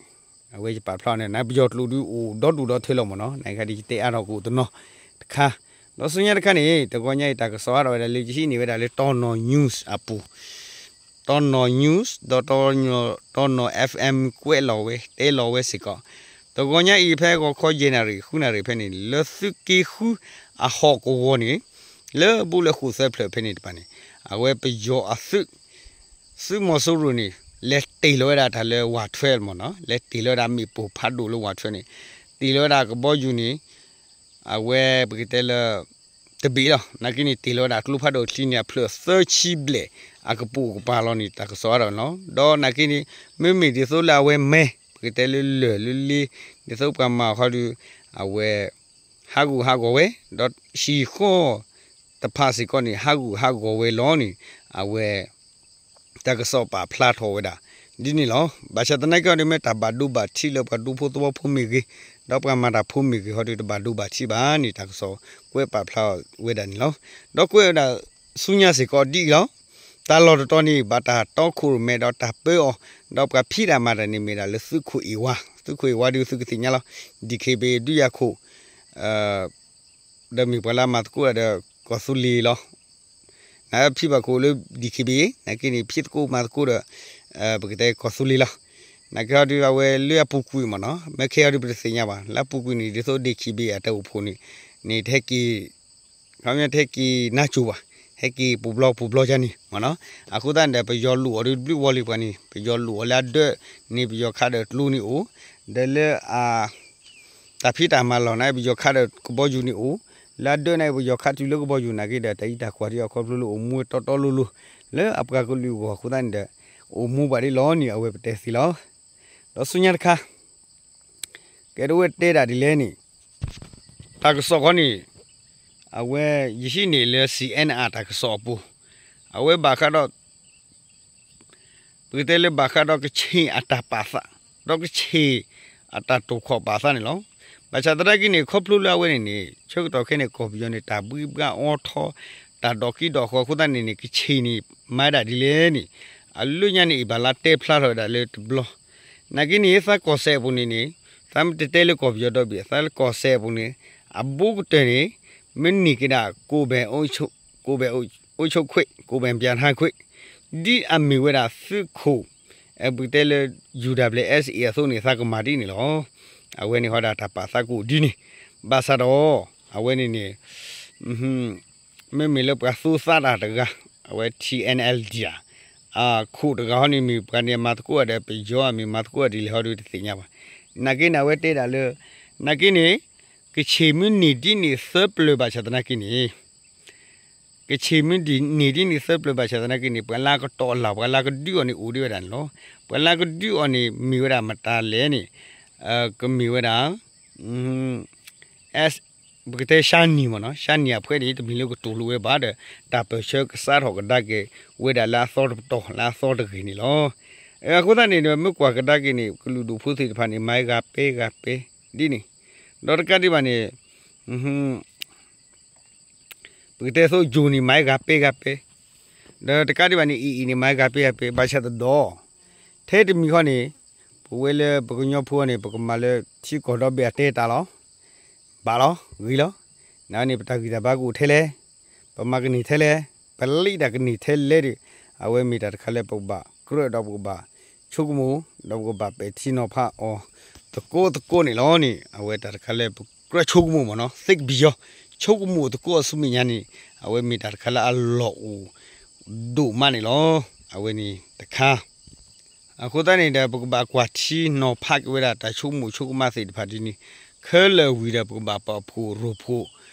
အဝဲယပာ်ဖျါအီၤန့ၣ် ပယီၤကျိာ်ဒုးအိၣ်ဒီဒူၣ်ဒီထၢလီၤမ့ၢ်နီၤ. နခါဒ်ယတဲအါထီၣ်ကအိၣ်တနီၤတခါ, ဒီးဆူညါတခါန့ၣ် တဂီၤညါအံၤတၢ်ကစီၣ်အါထီၣ်ဝဲဒၣ်လၢယဟံးန့ၢ်ဝဲဒၣ်လၢတီနီၢ် news အပူၤ တီနီၢ် news ဒီးတီနီၢ် FM ကွဲးလီၤဝဲ တဲလီၤဝဲစ့ၢ်ကီး, တဂီၤညါအံၤဖဲဂီၤခီယဲၢ်နၣ်ရံၣ် ဃုနၣ်ရံၣ်ဖဲန့ၣ် လၢသုးက့ဃုအဟီၣ်ကဝီၤန့ၣ် လၢဘူးလၢဃိၣ်သၢဖျၢၣ်ဖဲန့ၣ်တဖၣ်န့ၣ် အဝဲပယီၤအသုး သုးမီၤစိရိၤန့ၣ် လဲၤတ့ၢ်လီၤဝဲဒၣ်တၢ်လၢဝးထွဲမ့ၢ်နီၤ, လဲၤတ့ၢ်လီၤဝဲဒၣ်မ့ၣ်ပိၢ်ဖးဒိၣ်လၢဝးထွဲန့ၣ်, တ့ၢ်လီၤဝဲဒၣ်ကဘီယူၤန့ၣ် အဝဲပကတဲလၢ တဘ့ၣ်လီၤ. နာ်က့န့ၣ် တ့ၢ်လီၤဝဲဒၣ်ကျိဖးဒိၣ်ချံန့ၣ် အဖျၢၣ်သၢဆံဘျဲၣ် အကပိာ်ကပၤလီၤန့ၣ် တၢ်ကစီၣ်အါထီၣ်န့ၣ်လီၤ. ဒီးနာ်က့န့ၣ် မ့မ့ၢ်ဒ်သိးလၢအဝဲမဲ ပကတဲလၢလၢၢ်လၢလ့ ဒ်သိးပှၤမၤအီၤခီဒီး အဝဲ ဟးဂူာ်ဟးဂီၤဝဲ ဒီးဟံၣ်ဃီ တဖၣ်စ့ၢ်ကီးန့ၣ် ဟးဂူာ်ဟးဂီၤဝဲလီၤန့ၣ် အဝဲ တၢ်ကစီၣ်ပာ်ဖျါထီၣ်ဝဲဒၣ် ဒ်န့ၣ်လီၤ. ဘၣ်ဆၣ်သနာ်က့အီၤဒီး မ့ၢ်တၢ်ဘၣ်ဒိဘၣ်ထံးလၢပှၤဒူဖိသဝီဖိမ့ၢ်ဂ့ၤ, ဒီးပှၤမၤတၢ်ဖိမ့ၢ်ဂ့ၤ ဟီဒီးတဘၣ်ဒိဘၣ်ထံးဘၣ်န့ၣ် တၢ်ကစီၣ်ကွဲးပာ်ဖျါဝဲဒၣ်န့ၣ်လီၤ. ဒီးကွဲးဝဲဒၣ်ဆူညါစ့ၢ်ကီးဒ်အံၤလီၤ. တၢ်လီၢ်တတီၤန့ၣ် ဘၣ်တၢ်တီခိၣ်ရိၣ်မဲဒီးတၢ်ပၢအီၤ, ဒီးပှၤဖံးတၢ်မၤတၢ်န့ၣ်မ့ၢ်ဒၣ်လၢသုးခိၣ်အ့ၣ်ဝါ, သုးခိၣ်အ့ၣ်ဝါဒုးသုကသ့ၣ်ညါလီၤ. ဒံၣ်ခ့ဘ့ၣ်ဒုးယၤခိၣ် ဒီးမ့ၢ်ပှၤလၢအမၤသကိးတၢ်ဒီးကီၢ်သူလ့ၤလီၤ. နဖံးဘၣ်ခိၣ်လၢဒံၣ်ခ့ဘ့ၣ် နာ်က့န့ၣ် ဖံးသကိးမၤသကိးဒီး ပကတဲကီၢ်သူလ့ၤလီၤ. နာ်က့ဟီဒုးအဝဲလၢအပူၤကွံာ်မ့ၢ်နီၤ မ့ၢ်ခဲအီၤဒုးပတသ့ၣ်ညါဘၣ် လၢအပူၤကွံာ်န့ၣ် ဒ်သိးဒံၣ်ခ့ဘ့ၣ်အတၢ်အိၣ်ဖှိၣ်န့ၣ် န့ၣ်တဟဲက့ၤ ခီပညီတဟဲက့ၤနါစိၤဘၣ် ဟဲက့ၤပူၤဘျီပူၤဘျီယါန့ၣ်မ့ၢ်နီၤ. အဃိသတးန့ၣ်ဒီး ပယီၤလိၣ်အီၤဒုးတဘျုးဝီလံပှၤန့ၣ် ပယီၤလိၣ်အီၤလၢအဒၢးန့ၣ် ပယီၤခးဒီးကျိန့ၣ်အိၣ်, ဒီးလၢအ တၢ်ဖံးတၢ်မၤလီၢ်န့ၣ် ပယီၤခးဒီးကဘီယူၤန့ၣ်အိၣ်, လၢအဒၢးန့ၣ် ပယီၤခးတုၤလၢကဘီယူၤနာ်က့ဒီး တၢ်အံးတၢ်ကွၢ်ဒ်အီၤခီဖျိလၢအိၣ်မူဝဲတီတီလိၤလိၤ လၢအပှၤကလုာ်အဂီၢ်အဃိသတးန့ၣ်ဒီး အိၣ်မူဘၣ်ဒ်လီၤန့ၣ် အဝဲပတဲသ့လီၤ. ဒီးဆူညါတခါ ကဲဒ်ဝဲတဲဒၣ်ဒ်လဲၣ်န့ၣ် တၢ်ကစီၣ်ခီန့ၣ် အဝဲယဟံးန့ၢ်လၢ CNR တၢ်ကစီၣ်အပူၤ, အဝဲဘၣ်ဃးဒီး ပကတဲလၢဘၣ်ဃးဒီးကချ့ၣ်အတၢ်ပာ်သး, ဒီးကချ့ၣ်အတၢ်တိာ်ခီၣ်ပာ်သးန့ၣ်လီၤ. ဘၣ်ဆၣ်သနာ်က့န့ၣ် ခီဖျိလၢအဝဲန့ၣ်န့ၣ် ဆၢကတီၢ်ခဲအံၤန့ၣ် ကီၢ်ပယီၤန့ၣ် တၢ်ဘှံးဘှါအီထီ တၢ်ဒိးကံၢ်ဒိးဃီအဃိသတးန့ၣ်န့ၣ် ကချ့ၣ်န့ၣ် မၤဒၣ်ဒ်လဲၣ်န့ၣ် အလၢညါန့ၣ်အံၤဘၣ်လၢတဲဖျါထီၣ်ဝဲဒၣ်လၢတဘျီ နာ်က့န့ၣ် သးကီၢ်စဲၣ်အပူၤန့ၣ်န့ၣ် သးမ့ၢ်တတဲလၢကီၢ်ပယီၤဒီဘ့ၣ် သးလၢကီၢ်စဲၣ်အပူၤန့ၣ် အဘူးကတၢၢ်န့ၣ် မ့ၢ်န့ၢ်က့ၤဒၣ် ကိုယ်ပိုင်အုပ်ချုပ်ခွင့် ကိုယ်ပိုင်အုပ်ချုပ်ခွင့် ဒ်အမ့ၢ်ဝဲဒၣ်သုးခိၣ် ပကတဲလၢ ယူၢ်ဒါဘျဲၣ် အ့ၣ်စ့ၣ် အသိးန့ၣ် သးကမၤဒ်န့ၣ်လီၤ. အဝဲန့ၣ်ဟီဒၣ်တၢ်ပာ်သးကအိၣ်ဒ်န့ၣ် ဘၣ်ဆၣ်ဒီး အဝဲန့ၣ်န့ၣ် မ့မ့ၢ်လၢပှၤသူသးတၢ်တဂၤ အဝဲ ထံၣ်အဲၣ်အဲၣ်လ်ဒီး အခိၣ်တဂၤဟီန့ၣ်မ့ၢ်ပှၤန့ၣ်မၤသကိးဒီး ပယီၤအမ့ၢ်မၤသကိးဒ်လဲၣ်ဟီဒုးတသ့ၣ်ညါဘၣ်. နာ်က့န့ၣ် အဝဲတဲဒၣ်လၢ နာ်က့န့ၣ် ကချ့ၣ်မ့ၢ်န့ၢ်ဒ်န့ၣ်သၢပျၢၤဘၣ်ဆၣ်သနာ်က့န့ၣ် ကချ့ၣ်မ့ၢ်န့ၢ်ဒ်န့ၣ်သၢပျၢၤဘၣ်ဆၣ်သနာ်က့န့ၣ် ပှၤလၢကတီၢ်အလၢ် ပှၤလၢကဒုးအီၤန့ၣ်အိၣ်ဒံးဝဲဒၣ်န့ၣ်လီၤ. ပှၤလၢကဒုးအီၤန့ၣ် မ့ၢ်ဝဲဒၣ်မတၤလဲၣ်န့ၣ် ကမ့ၢ်ဝဲဒၣ် ပကတဲရှါနံၤမ့ၢ်နီၤ ရှါနံၤအဖှဲန့ၣ် တမ့ၢ်လၢကတူၢ်လိာ်ဝဲဘၣ်ဒီး တၢ်ပၢၢ်ဆၢကစးထီၣ်ကဒါက့ၤဝဲဒၣ်လၢအသီတပတီၢ် လၢအသီတဂ့ၤန့ၣ်လီၤ. အဃိသတးန့ၣ်ဒီး မ့ၢ်ကွၢ်ကဒါက့ၤန့ၣ် ကလုာ်ဒူၣ်ဖိသ့ၣ်တဖၣ်န့ၣ် မၤဂၤပဲဂၤပဲ ဒ်န့ၣ် ဒီးတကးဒံးဘၣ်န့ၣ် ပကတဲသိးယိၤန့ၣ် မၤဂၤပဲဂၤပဲ ဒီးတကးဒံးဘၣ်န့ၣ် အံၤအံၤန့ၣ် မၤဂၤပဲဂၤပဲ ဘၣ်ဆၣ်တဒီး ထဲတမံၤဃီန့ၣ် ပဝဲလၢပကညီဖိန့ၣ် ပကမၤလၢထံကီၢ်ဒီဘ့ၣ်အတဲတၢ်လီၤ. ဘၣ်လီၤ ဂ့ၤလီၤ. နန့ၣ် ပတၢ်ဂံၢ်တၢ်ဘါကအိၣ်ထဲလဲၣ်, ပမၤကန့ၢ်ထဲလဲၣ်, ပလံၣ်တၢ်ကန့ၢ်ထဲလဲၣ်ဒီး အဝဲမ့ၢ်တၢ်တခါလၢပကဘၣ်ကြၢးဒီးပကဘၣ်ဆိကမိၣ် ဒီးပကဘၣ်ပဲာ်ထံနီၤဖးအီၤ သကိးသကိးန့ၣ်လီၤန့ၣ် အဝဲတၢ်တခါလၢပကြၢးဆိကမိၣ်မ့ၢ်နီၤ think beyond ဆိကမိၣ်သကိးအဆူမဲာ်ညါန့ၣ် အဝဲမ့ၢ်တၢ်တခါလၢအလီၢ်အိၣ်ဒိၣ်မးန့ၣ်လီၤ. အဝဲန့ၣ်တခါ အဃိသတးန့ၣ်ဒီး ပကဘၣ်ကွၢ်ထံနီၤဖးက့ၤဝဲဒၣ်တၢ်ဆိကမိၣ်ဆိကမးသ့ၣ်တဖၣ်ဒ်န့ၣ် ခဲလၢာ်ဝံၤဒီး ပကဘၣ်ပာ်ဖှိၣ်ရိဖှိၣ်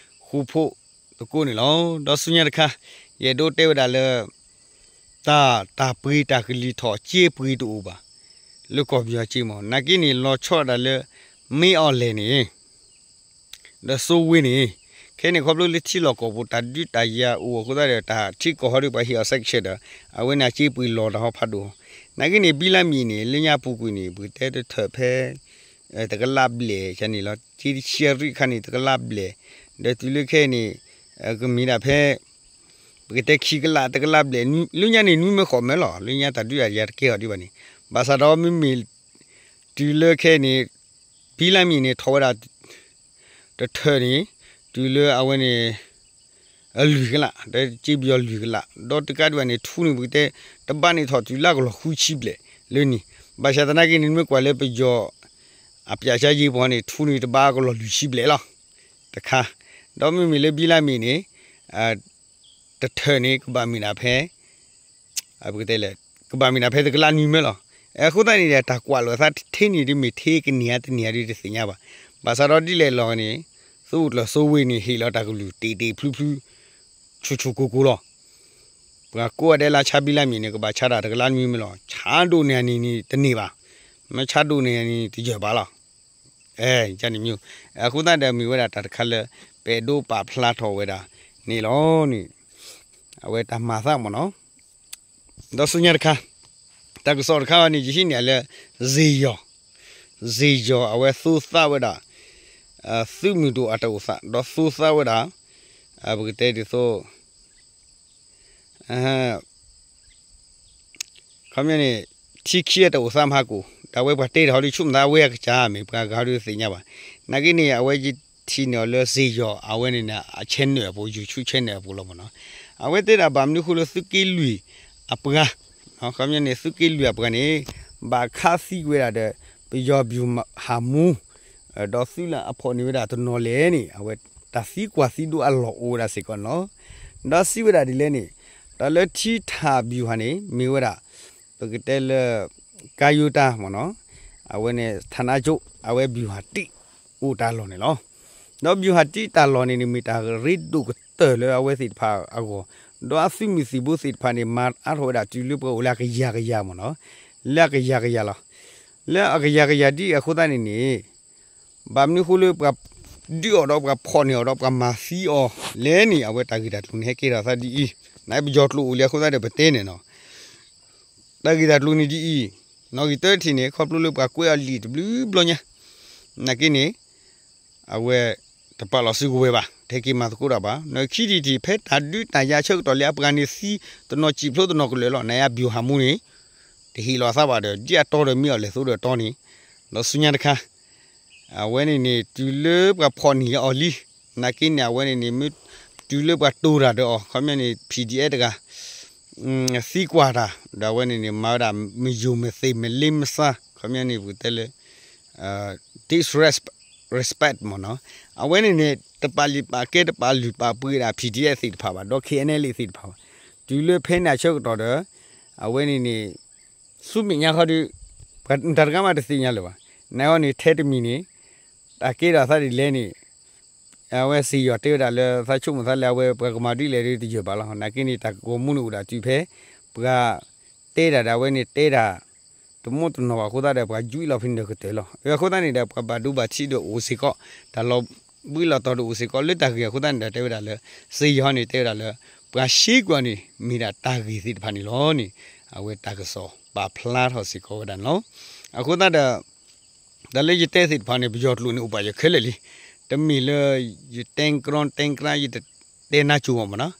ဃူဖိသကိးန့ၣ်လီၤ. ဒီးဆူညါတခါ ယအဲၣ်ဒိးတဲဝဲဒၣ်လၢ တၢ် တၢ်ပှ့ၤတၢ်ကလံၤထီၣ် စ့ပှ့ၤတအိၣ်ဘၣ် လၢကီၢ်ပယီၤစ့မ့ၢ် နာ်က့န့ၣ် လီၤဆီဒၣ်တၢ်လၢ မ့ၢ်အီၤလဲၣ်န့ၣ် ဒီးစိဝ့န့ၣ် ခဲအံၤန့ၣ် ခီဖျိလၢထံလီၢ်ကီၢ်ပူၤ တၢ်ဒုးတၢ်ယၤအိၣ်အဃိသတးဒီး တၢ်ထံကီၢ်ဟီဒီး ပှၤဟ့ၣ်အီၤ sanction ဒီး အဝဲန့ၣ်အစ့ပှ့ၤလီၤတၢ်ဟီဖးဒိၣ် နာ်က့န့ၣ် ဘံလါမံၤန့ၣ် လၢညါပူၤကွံာ်န့ၣ် ပကတဲတထၢၣ်ဖဲ တကလးဘျဲၣ် ကန့ၣ်လီၤ စ့တဆံအရံၣ်ခါန့ၣ် တကလးဘျဲၣ် ဒီးတုၤလၢခဲအံၤန့ၣ် ကမ့ၢ်ဒၣ်ဖဲ ပကတဲခံကလး တကလးဘျဲၣ် လၢညါန့ၣ် နွံမၢဃိးမၢလီၤ လၢညါတၢ်ဒုးတၢ်ယၤတကဲထီၣ်ဒံးဘၣ်န့ၣ် ဘၣ်ဆၣ်ဒီးမ့မ့ၢ် တုၤလၢခဲအံၤန့ၣ် ဘံလါမံၤန့ၣ် ထီၣ်ဝဲဒၣ် တထၢၣ်န့ၣ် တုၤလၢအဝဲန့ၣ် အလွံၢ်ကလး ဒီးစ့ပယီၤလွံၢ်ကလး ဒီးတကးဒံးဘၣ်န့ၣ် ထူန့ၣ် ပကတဲ တဘးန့ၣ်ထီၣ်တုၤလၢကလီၤဃုဆံဘျဲၣ်လၢန့ၣ် ဘၣ်ဆၣ်သနာ်က့န့ၣ် မ့ၢ်ကွၢ်လၢပယီၤ အပၠးဆါယ့ပီၤန့ၣ် ထူန့ၣ်တဘးကလီၤလွံၢ်ဆံဘျဲၣ်လီၤ တခါ ဒီးမ့မ့ၢ်လၢဘံလါမံၤန့ၣ် တထၢၣ်န့ၣ် ကဘၣ်မ့ၢ်ဒၣ်ဖဲ ပကတဲလဲၣ် ကဘၣ်မ့ၢ်ဒၣ်ဖဲတကလးနွံမၢလီၤ. အဃိသတးန့ၣ်ဒီး တၢ်ကွၢ်လိာ်သးထဲန့ၣ် ဒ်မ့ၢ်ထဲကန့ၢ်ဧါတန့ၢ်ဧါဒ်တသ့ၣ်ညါဘၣ်. ဘၣ်ဆၣ်ဒီးဒ်လဲၣ်လီၤန့ၣ် သုးအိၣ်ကျၢၢ်စိဝ့ၢ်န့ၣ် ဟ့ၣ်လီၤတၢ်ကလုၢ်တ့ၢ်တ့ၢ်ဖျုဖျု ဆူၣ်ဆူၣ်ကိၢ်ကိၢ်လီၤ. ပှၤကိးဂၤဒဲးလၢဆါဘံလါမံၤန့ၣ် ကဘၣ်ဆါတၢ်တကလးနွံမၢလီၤ. ဆါဒိၣ်န့ၢ်န့ၣ်န့ၣ်တန့ၢ်ဘၣ်. မ့ၢ်ဆါဒိၣ်န့ၢ်န့ၣ်တယၢၢ်ဘၣ်လီၤ. အဲ ကန့ၣ်မ့ၢ် အဃိသတးဒီးမ့ၢ်ဝဲဒၣ်တၢ်တခါလၢ ပအဲၣ်ဒိးပာ်ဖျါထီၣ်ဝဲဒၣ်န့ၣ်လီၤန့ၣ် အဝဲတၢ်မၤသးမ့ၢ်နီၤ ဒီးဆူညါတခါ တၢ်ကစီၣ်တခါအံၤန့ၣ် ယဟံးန့ၢ်လၢ စ့ယီၤ စ့ယီၤအဝဲသူသးဝဲဒၣ် သုးမုၢ်ဒိၣ်အတၢ်အိၣ်သး ဒီးသူသးဝဲဒၣ် ပကတဲဒ်သိး ခီပညီန့ၣ် ထံခံအတၢ်အိၣ်သးမဟါကိၣ် ဒီးအဝဲပှၤတဲတၢ်ဟီဒုးဆူၣ်မသးအဝဲအကစၢ်မ့ၢ်ပှၤဂၤဟီဒုးသ့ၣ်ညါဘၣ်. နာ်က့န့ၣ် အဝဲယထံၣ်န့ၢ်အီၤလၢစ့ယီၤ အဝဲန့ၣ်န့ၣ် အ channel အပူၤ YouTube channel အပူၤလီၤမ့ၢ်နီၤ. အဝဲတဲဒၣ်ဘၣ်မနုၤဃိလၢသုးက့လွံၢ်အပှၤ ခီပညီန့ၣ် သုးက့လွံၢ်အပှၤန့ၣ် ဘၣ်ခးသံကွံာ်ဝဲဒၣ်ဒီး ပယီၤဘျူးဟးမူ ဒီးသုးလၢအဖီၣ်န့ၢ်ဝဲဒၣ်တနီၤလဲၣ်န့ၣ် အဝဲတၢ်သံကွၢ်သံဒိးအလီၢ်အိၣ်ဝဲဒၣ်စ့ၢ်ကီးန့ၣ်လီၤ. ဒီးစံးဝဲဒၣ်ဒ်လဲၣ်န့ၣ် တၢ်လၢထံထၣ်ဘျူးဟးန့ၣ် မ့ၢ်ဝဲဒၣ် ပကတဲလၢ ကါယိတၢ်မ့ၢ်နီၤ အဝဲန့ၣ် ဌာနချုပ် အဝဲဘျူးဟးတံၢ်အိၣ်တၢ်လီၢ်န့ၣ်လီၤ. ဒီးဘျူးဟးတံၢ်တၢ်လီၢ်န့ၣ်န့ၣ် မ့ၢ်တၢ်ရ့ဒိၣ်ကတၢၢ်လၢအဝဲသ့ၣ်တဖၣ်အဂီၢ် ဒီးအသုးမုၢ်သံၣ်ဘိသ့ၣ်တဖၣ်န့ၣ် မၤအါထီၣ်ဝဲဒၣ်တုၤလၢပှၤအိၣ်လၢအကယၤကယၤမ့ၢ်နီၤ လၢအကယၤကယၤလီၤ. လၢအကယၤကယၤဒ်အဃိသတးန့ၣ်န့ၣ် ဘၣ်မနုၤဃိလၢပှၤဒုးအီၤဒီးပှၤဖီၣ်န့ၢ်အီၤဒီးပှၤမၤသံအီၤလဲၣ်န့ၣ် အဝဲတၢ်ဂ့ၢ်တၢ်ကျိၤန့ၣ် ဟဲကဲထီၣ်သးဒ်အံၤ, နပယီၤကျိာ်အိၣ်လံအဃိသတးဒီးပတဲန့ၣ်နီၤ, တၢ်ဂ့ၢ်တၢ်ကျိၤန့ၣ်ဒ်အံၤ, နီၣ်ဂံၢ်တၢထံၣ်န့ၣ် ခီဖျိလၢပှၤကွဲးအီၤလံာ်တဘျုးဘျီညါ, နာ်က့န့ၣ် အဝဲ တပာ်လီၤစုကဝဲၤဘၣ်, တဟဲက့ၤမၤသကိးတၢ်ဘၣ်, နီၣ်ဂံၢ်ခံထံၣ်ထံၣ် ဖဲတၢ်ဒုးတၢ်ယၤဆၢကတီၢ်လၢအပှၤန့ၣ်သံ တနီၤစံၣ်ဖျိတနီၤကလုာ်လီၤ, နယါဘျူးဟးမူန့ၣ် တဟ့ၣ်လီၤအသးဘၣ်ဒီး ဒ်အတီဒီးမ့ၢ်အီၤလဲၣ်သိးဒီးတီန့ၣ်, ဒီးဆူညါတခါ အဝဲန့ၣ်န့ၣ် တုၤလၢပှၤဖီၣ်န့ၢ်အီၤလံ, နာ်က့န့ၣ် အဝဲန့ၣ်န့ၣ် မ့ၢ်တုၤလၢပှၤတိၤတၢ်ဒီးအီၤ ခီပညီန့ၣ် PDF တဂၤ သံကွၢ်တၢ် ဒီးအဝဲန့ၣ်န့ၣ် မၤဝဲဒၣ် မယိာ်မသ့ၣ်မလ့မဆါ ခီပညီန့ၣ် ပကတဲလၢ disrespect မ့ၢ်နီၤ, အဝဲန့ၣ်န့ၣ် တပာ်လုၢ်ပာ်ကဲ တပာ်လုၢ်ပာ်ပှ့ၤဒၣ် PDF သ့ၣ်တဖၣ်ဘၣ် ဒီး KNLA သ့ၣ်တဖၣ်ဘၣ်, တုၤလၢဖဲန့ၣ်အဆၢကတီၢ်ဒီး အဝဲန့ၣ်န့ၣ် ဆူမဲာ်ညါခီဒီး ပှၤတၢ်တဂၤမးတသ့ၣ်ညါလၢၤဘၣ်, နဂီၢ်န့ၣ်ထဲတမံၤန့ၣ် တၢ်ကဲထီၣ်သးဒ်လဲၣ်န့ၣ် အဝဲစ့ၢ်ကီးတဲဝဲဒၣ်လၢသးဆိကမိၣ်သးလၢအဝဲပှၤကမၤဒ်လဲၣ်ဒီးတယၢၢ်ဘၣ်လီၤ, နာ်က့န့ၣ် တၢ်ဂီၤမူန့ၣ်အိၣ်ဒၣ်တုၤဖဲ ပှၤတဲဒၣ်ဒီးအဝဲန့ၣ်တဲဒၣ် တမ့ၢ်တနီၤဘၣ်အဃိသတးဒီး ပှၤယွံလီၤဖဲန့ၣ်ဒီးကတၢၢ်လီၤ, အဃိသတးန့ၣ်ဒီး ပှၤဘၣ်ဒိဘၣ်ထံးဒီးအိၣ်စ့ၢ်ကီး, တၢ်လီၤဘှံးလီၤတီၤဒီးအိၣ်စ့ၢ်ကီး လၢတၢ်ဂ့ၢ်အဃိသတးန့ၣ်ဒီးတဲဝဲဒၣ်လၢ စ့ၢ်ကီးန့ၣ်တဲဝဲဒၣ်လၢ ပှၤရှဲကွၢ်န့ၣ် မ့ၢ်ဒၣ်တၢ်ဂ့ၢ်သ့ၣ်တဖၣ်န့ၣ်လီၤန့ၣ် အဝဲတၢ်ကစီၣ်ပာ်ဖျါထီၣ်စ့ၢ်ကီးဝဲဒၣ်န့ၣ်လီၤ, အဃိသတးဒီး တၢ်လၢယတဲသ့ၣ်တဖၣ်န့ၣ် ပယီၤကျိာ်န့ၣ်အိၣ်ပာ်ယခဲလၢာ်လံ, တမ့ၢ်လၢ ယတဲကရီတဲကရၢ ယတတဲနါစိၤဘၣ်မ့ၢ်နီၤ,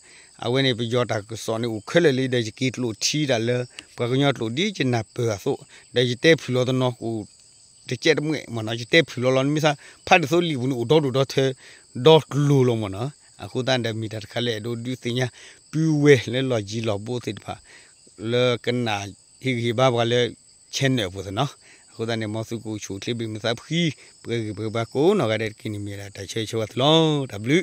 အဝဲန့ၣ် ပယီၤတၢ်ကစီၣ်န့ၣ်အိၣ်ခဲလၢာ်လံ ဒီးယက့ၤကျိာ်ထံတၢ်လၢ ပှၤကညီကျိာ်ဒ်ယနၢ်ပၢၢ်အသိး, ဒီးယတဲဖုၣ်လီၤတနီၤအိၣ် တကဲတမှဲၣ်မ့ၢ်နီၤ, ယတဲဖုၣ်လီၤလီၤ နမ့ၢ်သး ဖးဒ်သိးလံာ်ပူၤန့ၣ်အိၣ်ဒီဒိၣ်ဒီထၢ ဒီကျိၤလီၤမ့ၢ်နီၤ, အဃိသတးဒီးမ့ၢ်တၢ်တခါလၢအဲၣ်ဒိးဒုးသ့ၣ်ညါ ပုၢ်ဝဲၢ်လၢလီၢ်ယံၤလီၢ်ဘူးသ့ၣ်တဖၣ် လၢကနၣ်ဟ့ၣ်ဂံၢ်ဟ့ၣ်ဘါပှၤလၢ channel အပူၤသ့ၣ်နီၤ, အဃိ အဃိသတးန့ၣ် မ်သုကအိၣ်ဆူၣ်အိၣ်ချ့ ဘၣ်မုာ်သးဖှံ ပှဲၤဂံၢ်ပှဲၤဘါကိးနီၢ်ဂၤဒဲးတက့ၢ်န့ၣ် မ့ၢ်ဒၣ်တၢ်ဆၢဂ့ၤဆၢဝါသုလီၤ. တၢ်ဘျုး